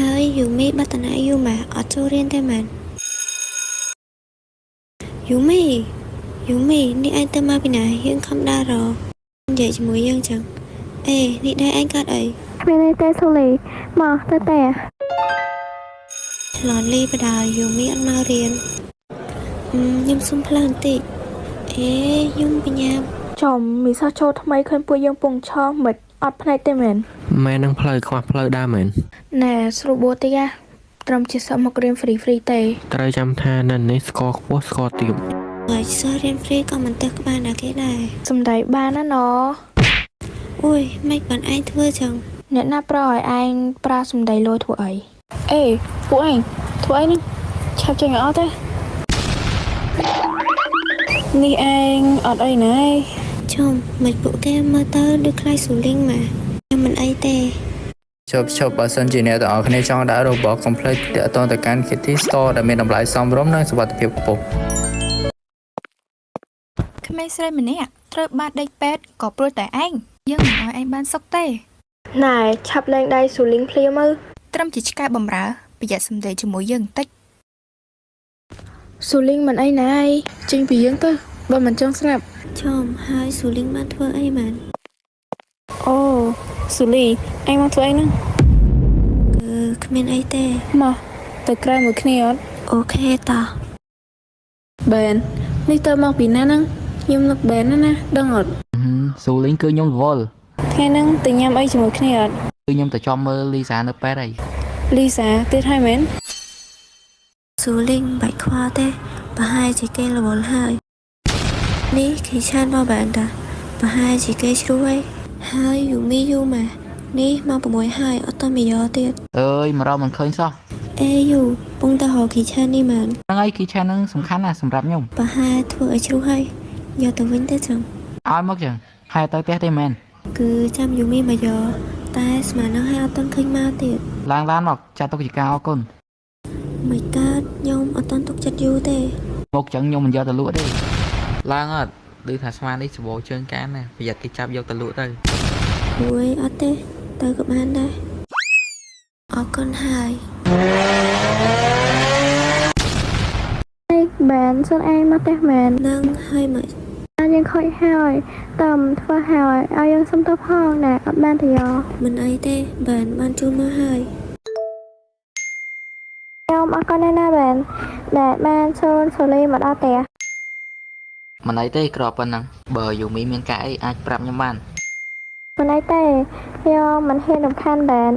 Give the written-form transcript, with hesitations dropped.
ហើយយូមីបាត់តាណាយូម៉ាអត់ចូលរៀនទេមែនយូមីយូមីនេះឯងទៅមកពីណាយើងខំដើររកនិយាយជាមួយយើងចឹងអេនេះដែរឯងកាត់អី គ្មានអីទេសូលីមកទៅតែ ឆ្លន់លីបដាយូមីអត់មករៀនខ្ញុំសុំផ្លើបន្តិចអេខ្ញុំបញ្ញា ចំមីសោះចូលថ្មីឃើញពួកយើងពងឆោមិនអត់ភ្នែកទេមែន ម៉ែនឹងផ្លូវខ្វះផ្លូវដើរមែន ណែស្រួលបួតិចណាត្រឹមជាសិស្សមករៀន free free ទេ ត្រូវចាំថានៅនេះស្ករខ្ពស់ស្ករទាប ហើយសិស្សរៀន free ក៏មិនទៅក្បាលណាគេដែរ សំដីបានណាណ អូយមិនបានឯងធ្វើចឹង អ្នកណាប្រឲ្យឯងប្រើសំដីលួយធ្វើអី អេពួកឯងធ្វើអីនេះឆាប់ចេញឲ្យអត់ទេនេះឯងអត់អីណាឯង ជុំមិនពួកគេមើលទៅដូចខ្លាចស៊ូលីងម៉ាខ្ញុំមិនអីទេ ជប់ជប់បើសិនជាអ្នកទាំងអស់គ្នាចង់ដាក់របស់ complete តាក់ទងទៅកាន់ Kitty Store ដែលមានតម្លៃសមរម្យនិងសុវត្ថិភាពខ្ពស់ ក្មេងស្រីម្នាក់ត្រូវបានដេកពេទ្យក៏ព្រោះតែឯងយើងមិនឲ្យឯងបានសុខទេ ណែឆាប់លែងដៃស៊ូលីងភ្លាមមើល ត្រឹមជាឆ្កែបំរើប្រយ័ត្នសំដីជាមួយយើងបន្តិច ស៊ូលីងមិនអីណាឯង ចេញពីយើងទៅបើមិនចង់ស្លាប់ ជុំហើយស៊ូលីងបានធ្វើអីមែន អូស៊ូលីឯងមកធ្វើអីហ្នឹង គឺគ្មានអីទេ មកទៅក្រៅមួយគ្នាអត់ OK តោះ បែននេះទៅមកពីណាហ្នឹងខ្ញុំនឹកបែនណាស់ណាដឹងអត់ ស៊ូលីងគឺខ្ញុំរវល់ ថ្ងៃហ្នឹងទៅញ៉ាំអីជាមួយគ្នាអត់ គឺខ្ញុំទៅជាប់មើលលីសានៅពេទ្យហើយ លីសាទៀតហើយមែន ស៊ូលីងបាច់ខ្វល់ទេប្រហែលជាគេរវល់ហើយនេះគេឆានមកបានតាប្រហែលជាគេជ្រួយហើយយូមីយូម៉ានេះមក6ហើយអត់តមីយោទៀត អើយមករកមិនឃើញសោះ អេយូពងទៅរកគេឆាននេះមែន ហ្នឹងហើយគីឆានហ្នឹងសំខាន់ណាស់សម្រាប់ខ្ញុំ ប្រហែលធ្វើឲ្យជ្រុះហើយយកទៅវិញទៅចឹង ឲ្យមកចឹងហើយទៅផ្ទះទេមែន គឺចាំយូមីមកយកតែស្មាននឹងឲ្យអត់ទាន់ឃើញមកទៀត ឡើងឡានមកចាត់ទុកជាការអរគុណ មិនកើតខ្ញុំអត់ទាន់ទុកចិត្តយូរទេ មកចឹងខ្ញុំមិនយកទៅលក់ទេ ឡើងអត់ឮថាស្មាននេះសម្បូរជើងកានណាប្រយ័ត្នគេចាប់យកទៅលក់ទៅ រួយអត់ទេទៅក៏បានដែរអរគុណហើយ បែនសិនឯងមកទេមែន នឹងហើយមក យើងខូចហើយតំធ្វើហើយឲ្យយើងសុំទៅផងណែអត់បានទៅយក មិនអីទេបានបានជូនមកហើយ ខ្ញុំអរគុណណាស់ណាបែនដែលបានសូនសូលីមកដល់ផ្ទះ មិនអីទេក្របប៉ុណ្ណឹងបើយូមីមានការអីអាចប្រាប់ខ្ញុំបាន មិនអីទេខ្ញុំមិនហ៊ានរំខានបែន